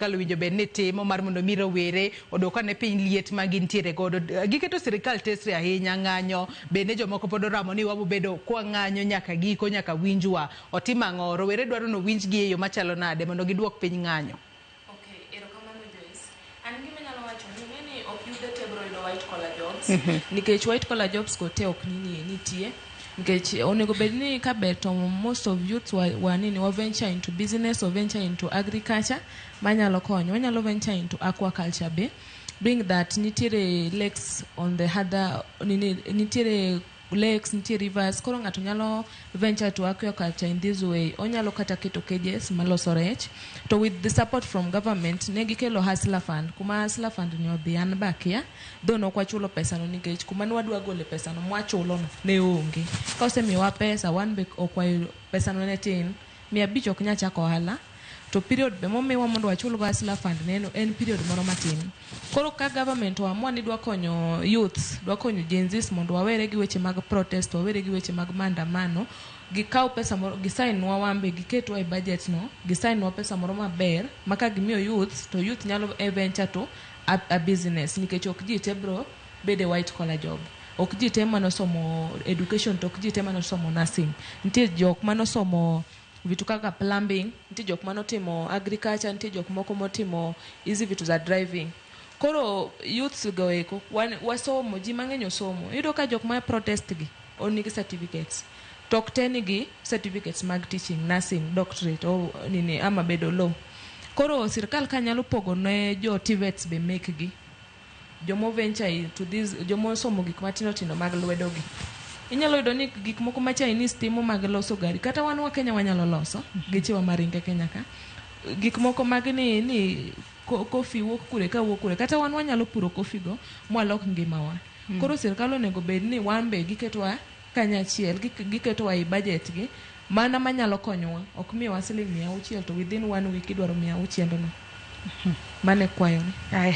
Sirkal owinjo bed ni timo mar mondo mi rowere odwok ane piny liet ma gintiere godo. Giketo sirkal tesre ahinya ng'anyo, bende jomoko pod oramo ni wabo bedo kwa ng'anyo nyaka giko nyaka winjwa. Otim ang'o? Rowere dwaro ni owinjgi e yo machalo nade mondo giduok piny ng'anyo? Okay, erokamano Joyce. An gima anyalo wacho ni ing'e ni ok yudhe te bro yudo white collar jobs. Nikech white collar jobs go te ok nini nitie. Nikech onego bed ni ka ber to most of youths wa nini wa venture into business or venture into agriculture manyalo konyo. Wanyalo venture into aquaculture be. Being that nitiere lakes on the other nini nitiere lakes, nitie rivers, koro ng'ato nyalo venture to aquaculture in this way. Onyalo kata keto cages maloso rech. To with the support from government, ne gikelo Hustler Fund. Kuma Hustler Fund ni odhi an be akia, though nok wachulo pesa no nikech kuma ne wadwa gole pesa no mwachulo no ne onge. Ka osemiyowa pesa, wan be ok wayudo, pesa no ne tin. 500 ok nyal chako ohala. To period be momiwa mondo wachul go Hustler Fund neno en period moro matin. Koro ka government oamua ni dwa konyo youths, dwa konyo Gen Zs mondo wawere gi weche mag protest, wawere gi weche mag maandamano, gikaw pesa moro, gisign nwa wan be, giketwa e budget no, gisign nwa pesa moro maber, ma ka gimiyo youths, to youth nyalo e venture to a business, nikech ok ji te bro bedo e white collar job. Ok ji te manosomo education to ok ji te manosomo nursing. Nitie jok manosomo vitu kaka plumbing, nitie jok manotimo agriculture, nitie jok moko motimo hizi vitu za driving. Koro youths go eko, wan, wasomo, ji mang'eny osomo. Iyudo ka jok ma protest gi, onigi certificates. To ok te nigi certificates mag teaching, nursing, doctorate, o nini ama bedo law. Koro sirkal ka nyalo pogo ne jo TVETs be mekgi, jomo venture into this, jomo osomo gik matindo tindo mag lwedo gi. Inyalo yudo ni gik moko ma Chinese timo mag loso gari, kata wan wa Kenya wanyalo loso, gechewa maringe Kenya ka. Gik moko mag ni coffee wuok kure ka wuok kure, kata wan wanyalo puro coffee go mwalok ngimawa. Koro sirkal onego bed ni wan be giketwa kanyachiel, giketowa e budget gi, mana manyalo konyowa, ok miyowa siling 600 to within one week idwaro 600 no. Mano e kwayona. Aya.